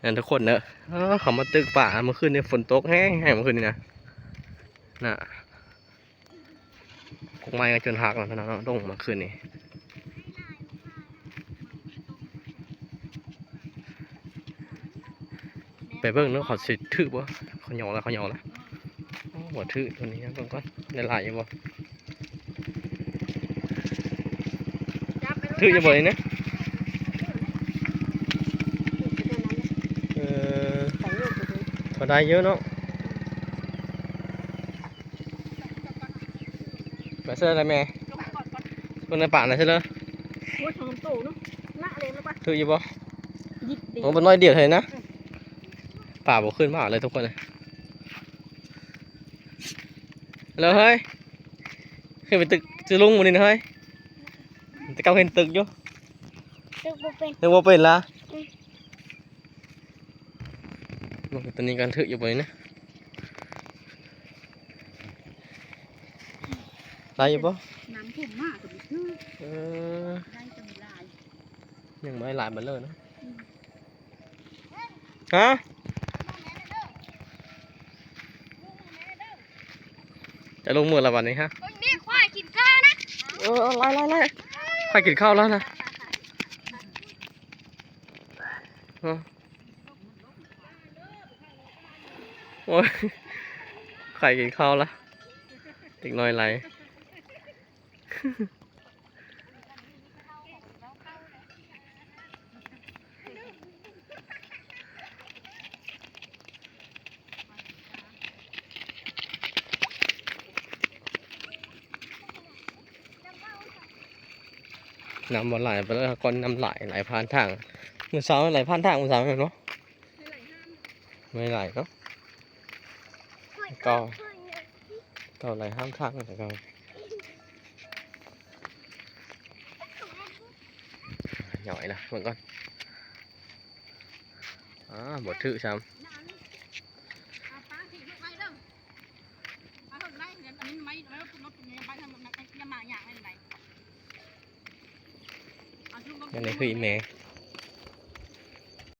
ນັ້ນທຸກຄົນເດີ ເອີ ເຂົາມາຕຶກປາ ເມື່ອຄືນນີ້ຝົນຕົກແຮງໆ ເມື່ອຄືນນີ້ນະ ນະ ກົກໄມ້ກໍຈົນຫັກແລ້ວເນາະ ລົງເມື່ອຄືນນີ້ ໄປເບິ່ງເນາະ ເຂົາຊິຖືກບໍ່ ເຂົາຫຍໍ້ແລ້ວ ເຂົາຫຍໍ້ແລ້ວ ໂອ້ ບໍ່ຖືກ ຕົວນີ້ເບິ່ງກ່ອນ ໄດ້ຫຼາຍຢູ່ບໍ່? ຖືກຢູ່ບໍ່ນີ້ນະ? ເອີ ພໍໄດ້ຢູ່ເນາະ ໄປເຊີລະແມ່ ເບິ່ງໃນປາກນະເຊີລະ ໂອ້ຍ ສອງໂຕເນາະ ນະເລັນລະປະ ຖືກຢູ່ບໍ່? ໂອ້ ເປັນໜ້ອຍດຽວເທົ່ານັ້ນນະ ປາບໍ່ຂຶ້ນມາເລີຍທຸກຄົນເອີຍ. ແລ້ວເຮີ້ຍ ຂຶ້ນໄປຕຶກຈຸລຸງມື້ນີ້ນະເຮີ້ຍ ແຕ່ເກົ່າເຫັນຕຶກຢູ່ ຕຶກບໍ່ເປັນ ຕຶກບໍ່ເປັນລະ ອືມ ເບິ່ງຕົວນີ້ກັນຖືກຢູ່ບໍ່ນີ້ນະ ໄດ້ຢູ່ບໍ່? ນ້ຳຖ້ວມມາກໍບໍ່ຖືກ ເອີ ໄດ້ກໍມີຫຼາຍ ຍັງບໍ່ໄດ້ຫຼາຍປານເລີຍນະ ອືມ. ຮະ ຈະລົງມືລະບັດນີ້ຮະ ເບິ່ງນີ້ ຄວາຍກິນເກີນນະ ເອີ ໄລ່ໆໆ ຄວາຍກິນເຂົ້າແລ້ວນະ ຮະ ໂອ້ຍ ຄວາຍກິນເຂົ້າລະ ເດັກນ້ອຍໄລ່. ນ້ຳບໍ່ຫຼາຍປານໃດ ກ່ອນນ້ຳຫຼາຍ ໄຫຼຜ່ານທາງ ມື້ເຊົ້າໄຫຼຜ່ານທາງ ມື້ເຊົ້າແມ່ນບໍ່? ໄມ່ຫຼາຍເນາະ ເກົ່າ ເກົ່າໄຫຼຫ້າມທາງແຕ່ເກົ່າ ຫຍ້ອຍລະເບິ່ງກ່ອນ ອາ ບໍ່ຖືກຊ້ຳ ອັນນີ້ຄືອີ່ແມ່.